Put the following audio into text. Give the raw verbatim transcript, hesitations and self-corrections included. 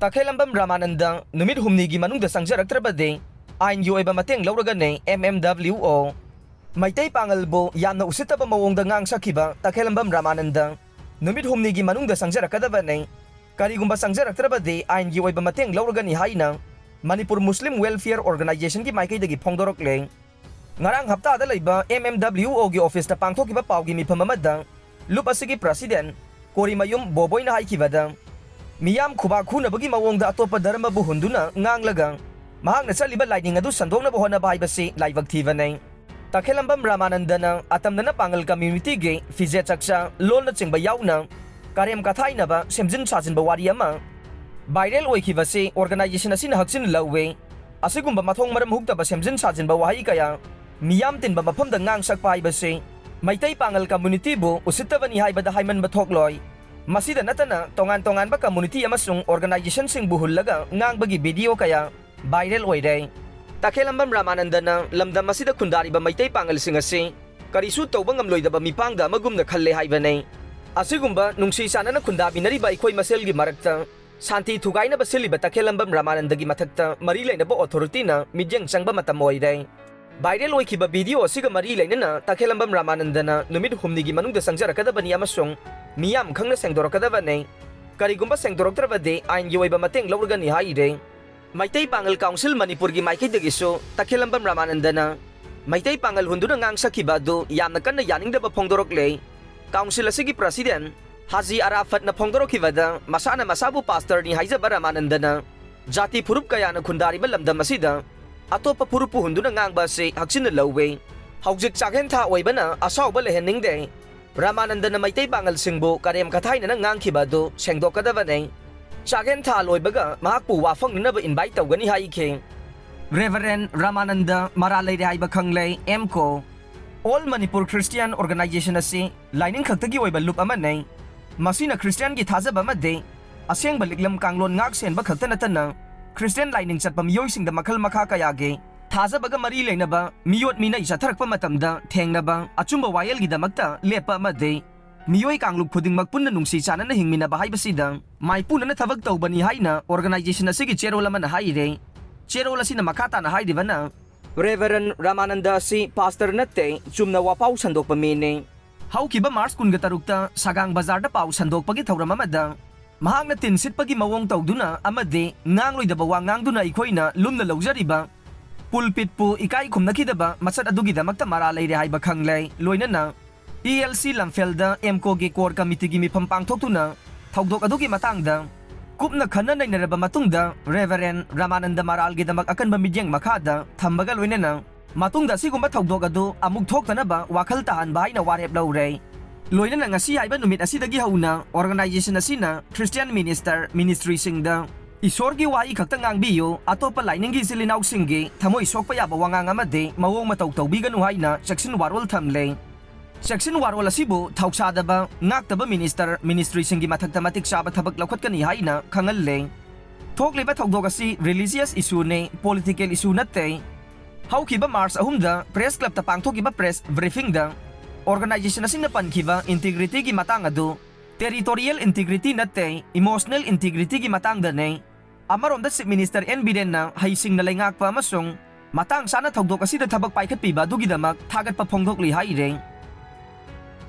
ꯇꯈꯦꯂꯝꯕꯝ ꯔꯥꯃꯥꯅꯟꯗ ꯅꯨꯃꯤꯠ ꯍꯨꯝꯅꯤꯒꯤ ꯃꯅꯨꯡꯗ ꯆꯪꯖꯔꯛꯇ꯭ꯔꯕꯗꯤ ꯑꯥꯏꯟꯒꯤ ꯑꯣꯏꯕ ꯃꯇꯦꯡ ꯂꯧꯔꯒꯅꯤ, ꯑꯦꯝ ꯑꯦꯝ ꯗꯕ꯭ꯂꯤꯎ ꯑꯣ꯫ ꯃꯩꯇꯩ ꯄꯥꯉꯜꯕꯨ ꯌꯥꯝꯅ ꯎꯁꯤꯠꯇꯕ ꯃꯑꯣꯡꯗ ꯉꯥꯡꯁꯛꯈꯤꯕ ꯇꯈꯦꯂꯝꯕꯝ ꯔꯥꯃꯥꯅꯟꯗ ꯅꯨꯃꯤꯠ ꯍꯨꯝꯅꯤꯒꯤ ꯃꯅꯨꯡꯗ ꯆꯪꯖꯔꯛꯀꯗꯕꯅꯤ꯫ ꯀꯔꯤꯒꯨꯝꯕ ꯆꯪꯖꯔꯛꯇ꯭ꯔꯕꯗꯤ ꯑꯥꯏꯟꯒꯤ ꯑꯣꯏꯕ ꯃꯇꯦꯡ ꯂꯧꯔꯒꯅꯤ ꯍꯥꯏꯅ ꯃꯅꯤꯄꯨꯔ ꯃꯨꯁꯂꯤꯝ ꯋꯦꯜꯐꯤꯌꯔ ꯑꯣꯔꯒꯅꯥꯏꯖꯦꯁꯟꯒꯤ ꯃꯥꯏꯀꯩꯗꯒꯤ ꯐꯣꯡꯗꯣꯔꯛꯂꯦ꯫ ꯉꯔꯥꯡ ꯍꯞꯇꯥꯗ ꯂꯩꯕ ꯑꯦꯝ ꯑꯦꯝ ꯗꯕ꯭ꯂꯤꯎ ꯑꯣꯒꯤ ꯑꯣꯐꯤꯁꯇ ꯄꯥꯡꯊꯣꯛꯈꯤꯕ ꯄꯥꯎꯒꯤ ꯃꯤꯐꯝ ꯑꯃꯗ ꯂꯨꯞ ꯑꯁꯤꯒꯤ ꯄ꯭ꯔꯁꯤꯗꯦꯟ ꯀꯣꯔꯤꯃꯌꯨꯝ ꯕꯣꯕꯣꯏꯅ ꯍꯥꯏꯈꯤꯕꯗ, ꯃꯤꯌꯥꯝ ꯈꯨꯕꯥꯛ ꯈꯨꯅꯕꯒꯤ ꯃꯑꯣꯡꯗ ꯑꯇꯣꯞꯄ ꯙꯔꯃꯕꯨ ꯍꯨꯟꯗꯨꯅ ꯉꯥꯡꯂꯒ ꯃꯍꯥꯛꯅ ꯆꯠꯂꯤꯕ ꯂꯥꯏꯅꯤꯡ ꯑꯗꯨ ꯁꯟꯗꯣꯛꯅꯕ ꯍꯣꯠꯅꯕ ꯍꯥꯏꯕꯁꯤ ꯂꯥꯏꯕꯛ ꯊꯤꯕꯅꯤ꯫ ꯇꯈꯦꯂꯝꯕꯝ ꯔꯥꯃꯥꯅꯟꯗꯅ ꯑꯇꯝꯅꯅ ꯄꯥꯡꯒꯜ ꯀꯝꯃ꯭ꯌꯨꯅꯤꯇꯤꯒꯤ ꯐꯤꯖꯦꯠ ꯆꯛꯆꯥ, ꯂꯣꯜꯅꯆꯤꯡꯕ ꯌꯥꯎꯅ ꯀꯔꯦꯝ ꯀꯊꯥꯏꯅꯕ, ꯁꯦꯝꯖꯤꯟ ꯁꯥꯖꯤꯟꯕ ꯋꯥꯔꯤ ꯑꯃ ꯚꯥꯏꯔꯦꯜ ꯑꯣꯏꯈꯤꯕꯁꯤ ꯑꯣꯔꯒꯅꯥꯏꯖꯦꯁꯟ ꯑꯁꯤꯅ ꯍꯛꯆꯤꯟꯅ ꯂꯧꯏ꯫ ꯑꯁꯤꯒꯨꯝꯕ ꯃꯊꯣꯡ ꯃꯔꯝ ꯍꯨꯛꯇꯕ ꯁꯦꯝꯖꯤꯟ ꯁꯥꯖꯤꯟꯕ ꯋꯥꯍꯩ ꯀꯌꯥ ꯃꯤꯌꯥꯝ ꯇꯤꯟꯕ ꯃꯐꯝꯗ ꯉꯥꯡ ꯁꯛꯄ ꯍꯥꯏꯕꯁꯤ ꯃꯩꯇꯩ ꯄꯥꯉꯜ ꯀꯝꯃ꯭ꯌꯨꯅꯤꯇꯤꯕꯨ ꯎꯁꯤꯠꯇꯕꯅꯤ ꯍꯥꯏꯕꯗ ꯍꯥꯏꯃꯟꯕ ꯊꯣꯛꯂꯣꯏ꯫ ꯃꯁꯤꯗ ꯅꯠꯇꯅ ꯇꯣꯉꯥꯟ ꯇꯣꯉꯥꯟꯕ ꯀꯝꯃ꯭ꯌꯨꯅꯤꯇꯤ ꯑꯃꯁꯨꯡ ꯑꯣꯔꯒꯅꯥꯏꯖꯦꯁꯟꯁꯤꯡꯕꯨ ꯍꯨꯜꯂꯒ ꯉꯥꯡꯕꯒꯤ ꯚꯤꯗꯤꯑꯣ ꯀꯌꯥ ꯚꯥꯏꯔꯦꯜ ꯑꯣꯏꯔꯦ꯫ ꯇꯈꯦꯂꯝꯕꯝ ꯔꯥꯃꯥꯅꯟꯗꯅ ꯂꯝꯗꯝ ꯑꯁꯤꯗ ꯈꯨꯟꯗꯥꯔꯤꯕ ꯃꯩꯇꯩ ꯄꯥꯉꯜꯁꯤꯡ ꯑꯁꯤ ꯀꯔꯤꯁꯨ ꯇꯧꯕ ꯉꯝꯂꯣꯏꯗꯕ ꯃꯤꯄꯥꯡꯗ ꯑꯃꯒꯨꯝꯅ ꯈꯜꯂꯦ ꯍꯥꯏꯕꯅꯤ꯫ ꯑꯁꯤꯒꯨꯝꯕ ꯅꯨꯡꯁꯤ ꯆꯥꯟꯅꯅ ꯈꯨꯟꯗꯥꯃꯤꯟꯅꯔꯤꯕ ꯑꯩꯈꯣꯏ ꯃꯁꯦꯜꯒꯤ ꯃꯔꯛꯇ ꯁꯥꯟꯇꯤ ꯊꯨꯒꯥꯏꯅꯕ ꯁꯤꯜꯂꯤꯕ ꯇꯈꯦꯂꯝꯕꯝ ꯔꯥꯃꯥꯅꯟꯗꯒꯤ ꯃꯊꯛꯇ ꯃꯔꯤ ꯂꯩꯅꯕ ꯑꯣꯊꯣꯔꯤꯇꯤꯅ ꯃꯤꯠꯌꯦꯡ ꯆꯪꯕ ꯃꯇꯝ ꯑꯣꯏꯔꯦ꯫ ꯚꯥꯏꯔꯦꯜ ꯑꯣꯏꯈꯤꯕ ꯚꯤꯗꯤꯑꯣ ꯑꯁꯤꯒ ꯃꯔꯤ ꯂꯩꯅꯅ ꯇꯈꯦꯂꯝꯕꯝ ꯔꯥꯃꯥꯅꯟꯗꯅ ꯅꯨꯃꯤꯠ ꯍꯨꯝꯅꯤꯒꯤ ꯃꯅꯨꯡꯗ ꯆꯪꯖꯔꯛꯀꯗꯕꯅꯤ ꯑꯃꯁꯨꯡ ꯃꯤꯌꯥꯝ ꯈꯪꯅ ꯁꯦꯡꯗꯣꯔꯛꯀꯗꯕꯅꯤ꯫ ꯀꯔꯤꯒꯨꯝꯕ ꯁꯦꯡꯗꯣꯔꯛꯇ꯭ꯔꯕꯗꯤ ꯑꯥꯏꯟꯒꯤ ꯑꯣꯏꯕ ꯃꯇꯦꯡ ꯂꯧꯔꯒꯅꯤ ꯍꯥꯏꯔꯦ꯫ ꯃꯩꯇꯩ ꯄꯥꯉꯜ ꯀꯥꯎꯟꯁꯤꯜ ꯃꯅꯤꯄꯨꯔꯒꯤ ꯃꯥꯏꯀꯩꯗꯒꯤꯁꯨ ꯇꯈꯦꯂꯝꯕꯝ ꯔꯥꯃꯥꯅꯟꯗꯅ ꯃꯩꯇꯩ ꯄꯥꯉꯜ ꯍꯨꯟꯗꯨꯅ ꯉꯥꯡ ꯁꯛꯈꯤꯕ ꯑꯗꯨ ꯌꯥꯝꯅ ꯀꯟꯅ ꯌꯥꯅꯤꯡꯗꯕ ꯐꯣꯡꯗꯣꯔꯛꯂꯦ꯫ ꯀꯥꯎꯟꯁꯤꯜ ꯑꯁꯤꯒꯤ ꯄ꯭ꯔꯁꯤꯗꯦꯟ ꯍꯥꯖꯤ ꯑꯔꯥꯐꯠꯅ ꯐꯣꯡꯗꯣꯔꯛꯈꯤꯕꯗ, ꯃꯁꯥꯅ ꯃꯁꯥꯕꯨ ꯄꯥꯁꯇꯔꯅꯤ ꯍꯥꯏꯖꯕ ꯔꯥꯃꯥꯅꯟꯗꯅ ꯖꯥꯇꯤ ꯐꯨꯔꯨꯞ ꯀꯌꯥꯅ ꯈꯨꯟꯗꯥꯔꯤꯕ ꯂꯝꯗꯝ ꯑꯁꯤꯗ ꯑꯇꯣꯞꯄ ꯐꯨꯔꯨꯞꯄꯨ ꯍꯨꯟꯗꯨꯅ ꯉꯥꯡꯕ ꯑꯁꯤ ꯍꯛꯆꯤꯟꯅ ꯂꯧꯏ꯫ ꯍꯧꯖꯤꯛ ꯆꯥꯛꯍꯦꯟ ꯊꯥ ꯑꯣꯏꯕꯅ ꯑꯁꯥꯎꯕ ꯂꯩꯍꯟꯅꯤꯡꯗꯦ꯫ ꯔꯥꯃꯥꯅꯟꯗꯅ ꯃꯩꯇꯩ ꯄꯥꯉꯜꯁꯤꯡꯕꯨ ꯀꯔꯦꯝ ꯀꯊꯥꯏꯅꯅ ꯉꯥꯡꯈꯤꯕ ꯑꯗꯨ ꯁꯦꯡꯗꯣꯛꯀꯗꯕꯅꯤ꯫ ꯆꯥꯛꯍꯦꯟ ꯊꯥ ꯂꯣꯏꯕꯒ ꯃꯍꯥꯛꯄꯨ ꯋꯥꯐꯪꯅꯅꯕ ꯏꯟꯚꯥꯏꯠ ꯇꯧꯒꯅꯤ ꯍꯥꯏꯈꯤ꯫ ꯔꯦꯚꯔꯦꯟ ꯔꯥꯃꯥꯅꯟꯗ ꯃꯔꯥꯜ ꯂꯩꯔꯦ ꯍꯥꯏꯕ ꯈꯪꯂꯦ, ꯑꯦꯝ ꯀꯣ꯫ ꯑꯣꯜ ꯃꯅꯤꯄꯨꯔ ꯈ꯭ꯔꯤꯁꯇꯤꯌꯥꯟ ꯑꯣꯔꯒꯅꯥꯏꯖꯦꯁꯟ ꯑꯁꯤ ꯂꯥꯏꯅꯤꯡ ꯈꯛꯇꯒꯤ ꯑꯣꯏꯕ ꯂꯨꯞ ꯑꯃꯅꯤ꯫ ꯃꯁꯤꯅ ꯈ꯭ꯔꯤꯁꯇꯤꯌꯥꯟꯒꯤ ꯊꯥꯖꯕ ꯑꯃꯗꯤ ꯑꯁꯦꯡꯕ ꯂꯤꯛꯂꯝ ꯀꯥꯡꯂꯣꯟ ꯉꯥꯛ ꯁꯦꯟꯕ ꯈꯛꯇ ꯅꯠꯇꯅ, ꯈ꯭ꯔꯤꯁꯇꯤꯌꯥꯟ ꯂꯥꯏꯅꯤꯡ ꯆꯠꯄ ꯃꯤꯑꯣꯏꯁꯤꯡꯗ ꯃꯈꯜ ꯃꯈꯥ ꯀꯌꯥꯒꯤ ꯊꯥꯖꯕꯒ ꯃꯔꯤ ꯂꯩꯅꯕ ꯃꯤꯑꯣꯠ ꯃꯤꯅꯩ ꯆꯠꯊꯔꯛꯄ ꯃꯇꯝꯗ ꯊꯦꯡꯅꯕ ꯑꯆꯨꯝꯕ ꯋꯥꯌꯦꯜꯒꯤꯗꯃꯛꯇ ꯂꯦꯞꯄ ꯑꯃꯗꯤ ꯃꯤꯑꯣꯏ ꯀꯥꯡꯂꯨꯞ ꯈꯨꯗꯤꯡꯃꯛ ꯄꯨꯟꯅ ꯅꯨꯡꯁꯤ ꯆꯥꯟꯅꯅ ꯍꯤꯡꯃꯤꯟꯅꯕ ꯍꯥꯏꯕꯁꯤꯗ ꯃꯥꯏꯄꯨꯅꯅ ꯊꯕꯛ ꯇꯧꯕꯅꯤ ꯍꯥꯏꯅ organization ꯑꯁꯤꯒꯤ ꯆꯦꯔꯣꯜ ꯑꯃꯅ ꯍꯥꯏꯔꯦ꯫ ꯆꯦꯔꯣꯜ ꯑꯁꯤꯅ ꯃꯈꯥ ꯇꯥꯅ ꯍꯥꯏꯔꯤꯕꯅ, Reverend ꯔꯥꯃꯥꯅꯟꯗ ꯑꯁꯤ pastor ꯅꯠꯇꯦ, ꯆꯨꯝꯅ ꯋꯥꯄꯥꯎ ꯁꯟꯗꯣꯛꯄ ꯃꯤꯅꯤ꯫ ꯍꯧꯈꯤꯕ March ꯀꯨꯟꯒ ꯇꯔꯨꯛꯇ ꯁꯒꯥꯡ ꯕꯖꯥꯔꯗ ꯄꯥꯎ ꯁꯟꯗꯣꯛꯄꯒꯤ ꯊꯧꯔꯝ ꯑꯃꯗ ꯃꯍꯥꯛꯅ ꯇꯤꯟ ꯁꯤꯠꯄꯒꯤ ꯃꯑꯣꯡ ꯇꯧꯗꯨꯅ ꯑꯃꯗꯤ ꯉꯥꯡꯂꯣꯏꯗꯕ ꯋꯥ ꯉꯥꯡꯗꯨꯅ ꯑꯩꯈꯣꯏꯅ ꯂꯨꯝꯅ ꯂꯧꯖꯔꯤꯕ pulpitꯄꯨ ꯏꯀꯥꯏ ꯈꯨꯝꯅꯈꯤꯗꯕ ꯃꯁꯛ ꯑꯗꯨꯒꯤꯗꯃꯛꯇ ꯃꯔꯥꯜ ꯂꯩꯔꯦ ꯍꯥꯏꯕ ꯈꯪꯂꯦ꯫ ꯂꯣꯏꯅꯅ E L C ꯂꯝꯐꯦꯜꯗ EMCOꯒꯤ core committeeꯒꯤ ꯃꯤꯐꯝ ꯄꯥꯡꯊꯣꯛꯇꯨꯅ ꯊꯧꯗꯣꯛ ꯑꯗꯨꯒꯤ ꯃꯇꯥꯡꯗ ꯀꯨꯞꯅ ꯈꯟꯅ ꯅꯩꯅꯔꯕ ꯃꯇꯨꯡꯗ Reverend ꯔꯥꯃꯥꯅꯟꯗ ꯃꯔꯥꯜꯒꯤꯗꯃꯛ ꯑꯀꯟꯕ ꯃꯤꯠꯌꯦꯡ ꯃꯈꯥꯗ ꯊꯝꯕꯒ ꯂꯣꯏꯅꯅ ꯃꯇꯨꯡꯗ ꯑꯁꯤꯒꯨꯝꯕ ꯊꯧꯗꯣꯛ ꯑꯗꯨ ꯑꯃꯨꯛ ꯊꯣꯛꯇꯅꯕ ꯋꯥꯈꯜ ꯇꯥꯍꯟꯕ ꯍꯥꯏꯅ ꯋꯥꯔꯦꯞ ꯂꯧꯔꯦ꯫ ꯂꯣꯏꯅꯅ ꯉꯁꯤ ꯍꯥꯏꯕ ꯅꯨꯃꯤꯠ ꯑꯁꯤꯗꯒꯤ ꯍꯧꯅ organization ꯑꯁꯤꯅ Christian minister ministryꯁꯤꯡꯗ ꯏꯁꯣꯔꯒꯤ ꯋꯥꯍꯩ ꯈꯛꯇ ꯉꯥꯡꯕꯤꯌꯨ, ꯑꯇꯣꯞꯄ ꯂꯥꯏꯅꯤꯡꯒꯤ ꯏꯆꯤꯜ ꯏꯅꯥꯎꯁꯤꯡꯒꯤ ꯊꯃꯣꯏ ꯁꯣꯛꯄ ꯌꯥꯕ ꯋꯥꯉꯥꯡ ꯑꯃꯗꯤ ꯃꯑꯣꯡ ꯃꯇꯧ ꯇꯧꯕꯤꯒꯅꯨ ꯍꯥꯏꯅ ꯆꯦꯛꯁꯤꯟ ꯋꯥꯔꯣꯜ ꯊꯝꯂꯦ꯫ ꯆꯦꯛꯁꯤꯟ ꯋꯥꯔꯣꯜ ꯑꯁꯤꯕꯨ ꯊꯧꯁꯥꯗꯕ, ꯉꯥꯛꯇꯕ minister ministryꯁꯤꯡꯒꯤ ꯃꯊꯛꯇ ꯃꯇꯤꯛ ꯆꯥꯕ ꯊꯕꯛ ꯂꯧꯈꯠꯀꯅꯤ ꯍꯥꯏꯅ ꯈꯪꯍꯜꯂꯦ꯫ ꯊꯣꯛꯂꯤꯕ ꯊꯧꯗꯣꯛ ꯑꯁꯤ religious issueꯅꯤ, political issue ꯅꯠꯇꯦ꯫ ꯍꯧꯈꯤꯕ March ꯑꯍꯨꯝꯗ press clubꯇ ꯄꯥꯡꯊꯣꯛꯈꯤꯕ press briefingꯗ organization ꯑꯁꯤꯅ ꯄꯟꯈꯤꯕ integrityꯒꯤ ꯃꯇꯥꯡ ꯑꯗꯨ territorial integrity ꯅꯠꯇꯦ, emotional integrityꯒꯤ ꯃꯇꯥꯡꯗꯅꯦ꯫ ꯑꯃꯔꯣꯝꯗ Chief Minister N ꯕꯤꯔꯦꯟꯅ ꯍꯩꯁꯤꯡꯅ ꯂꯩꯉꯥꯛꯄ ꯑꯃꯁꯨꯡ ꯃꯇꯥꯡ ꯆꯥꯅ ꯊꯧꯗꯣꯛ ꯑꯁꯤꯗ ꯊꯕꯛ ꯄꯥꯏꯈꯠꯄꯤꯕ ꯑꯗꯨꯒꯤꯗꯃꯛ ꯊꯥꯒꯠꯄ ꯐꯣꯡꯗꯣꯛꯂꯤ ꯍꯥꯏꯔꯦ꯫